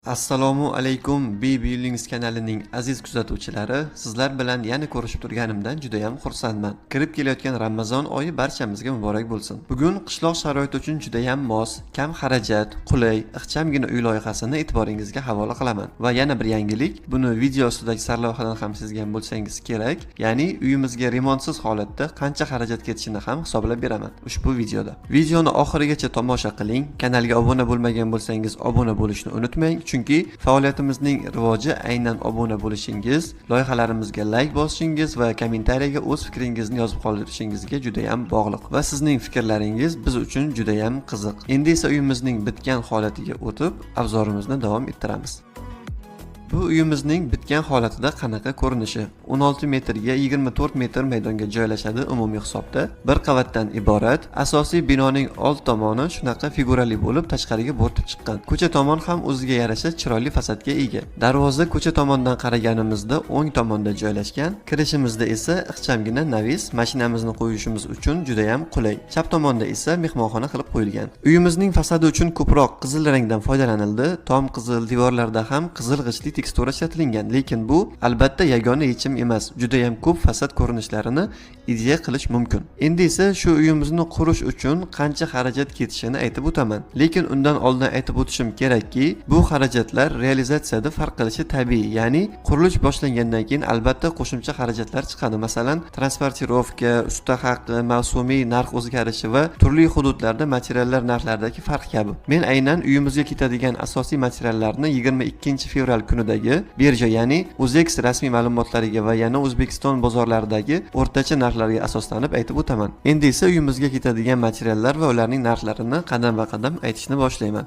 Assalomu alaykum, B Buildings kanalining aziz kuzatuvchilari. Sizlar bilan yana ko'rishib turganimdan juda ham xursandman. Kirib kelayotgan Ramazon oyi barchamizga muborak bo'lsin. Bugun qishloq sharoiti uchun juda ham mos, kam xarajat, qulay, ixchamgina uy loyihasini e'tiboringizga havola qilaman. Va yana bir yangilik, buni video ostidagi sarlavhadan ham sezgan bo'lsangiz kerak, ya'ni uyimizga remontsiz holatda qancha xarajat ketishini ham hisoblab beraman ushbu videoda. Videoni oxirigacha tomosha qiling. Kanalga obuna bo'lmagan bo'lsangiz, obuna bo'lishni unutmang, chunki faoliyatimizning rivoji aynan obuna bo'lishingiz, loyihalarimizga layk bosishingiz va kommentariyaga o'z fikringizni yozib qoldirishingizga juda ham bog'liq va sizning fikrlaringiz biz uchun juda ham qiziq. Endi esa uyimizning bitgan holatiga o'tib, обзор imizni davom ettiramiz. Bu uyimizning bitgan holatida qanaqa ko'rinishi? 16 metrga 24 metr maydonga joylashadi umumiy hisobda. Bir qavatdan iborat. Asosiy binoning old tomoni shunaqa figurali bo'lib tashqariga bo'rtib chiqqan. Ko'cha tomon ham o'ziga yarasha chiroyli fasadga ega. Darvoza ko'cha tomondan qaraganimizda o'ng tomonda joylashgan. Kirishimizda esa ixchamgina навес, mashinamizni qo'yishimiz uchun juda ham qulay. Chap tomonda esa mehmonxona qilib qo'yilgan. Uyimizning fasadi uchun ko'proq qizil rangdan foydalanildi. Tom qizil, devorlarda ham qizil g'ishtli tekstura ishlatilgan, lekin bu albatta yagona yechim emas. Juda ham ko'p fasad ko'rinishlarini ideya qilish mumkin. Endi esa shu uyimizni qurish uchun qancha xarajat ketishini aytib o'taman. Lekin undan oldin aytib o'tishim kerakki, bu xarajatlar realizatsiyada farq qilishi tabiiy, ya'ni qurilish boshlangandan keyin albatta qo'shimcha xarajatlar chiqadi. Masalan, транспортировка, usta haqi, mavsumiy narx o'zgarishi va turli hududlarda materiallar narxlaridagi farq kabi. Men aynan uyimizga ketadigan asosiy materiallarni 22 fevral kunidagi birja, ya'ni UZEX rasmiy ma'lumotlariga va yana O'zbekiston bozorlaridagi o'rtacha narxlarga asoslanib aytib o'taman. Endi esa uyimizga ketadigan materiallar va ularning narxlarini qadam-ba-qadam aytishni boshlayman.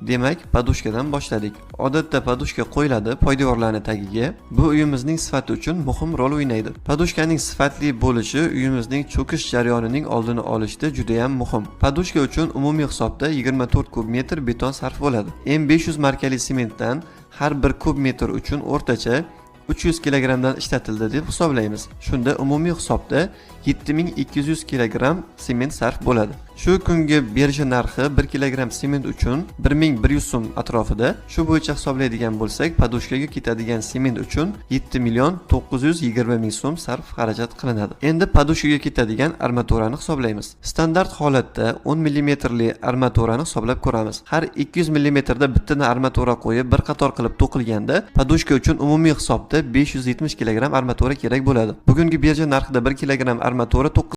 Demak, подушка dan boshladik. Odatda подушка qo'yiladi poydevorlarni tagiga. Bu uyimizning sifati uchun muhim rol o'ynaydi. Подушка ning sifatli bo'lishi uyimizning cho'kish jarayonining oldini olishda juda ham muhim. Подушка uchun umumiy hisobda 24 kub metr beton sarf bo'ladi. M500 markali sementdan har bir kub metr uchun o'rtacha 300 kilogrammdan ishlatildi deb hisoblaymiz. Shunda umumiy hisobda 7200 kilogramm sement sarf bo'ladi. Shu kungi birja narxi 1 kilogramm sement uchun 1100 so'm atrofida. Shu bo'yicha hisoblaydigan bo'lsak, подушка ga ketadigan sement uchun 7 million 920 ming so'm sarf xarajat qilinadi. Endi подушка ga ketadigan armaturani hisoblaymiz. Standart holatda 10 mm li armaturani hisoblab ko'ramiz. Har 200 mm da bittadan armatura qo'yib, bir qator qilib to'qilganda, подушка uchun umumiy hisobda 570 kilogramm armatura kerak bo'ladi. Bugungi birja narxida 1 kilogramm armatura 9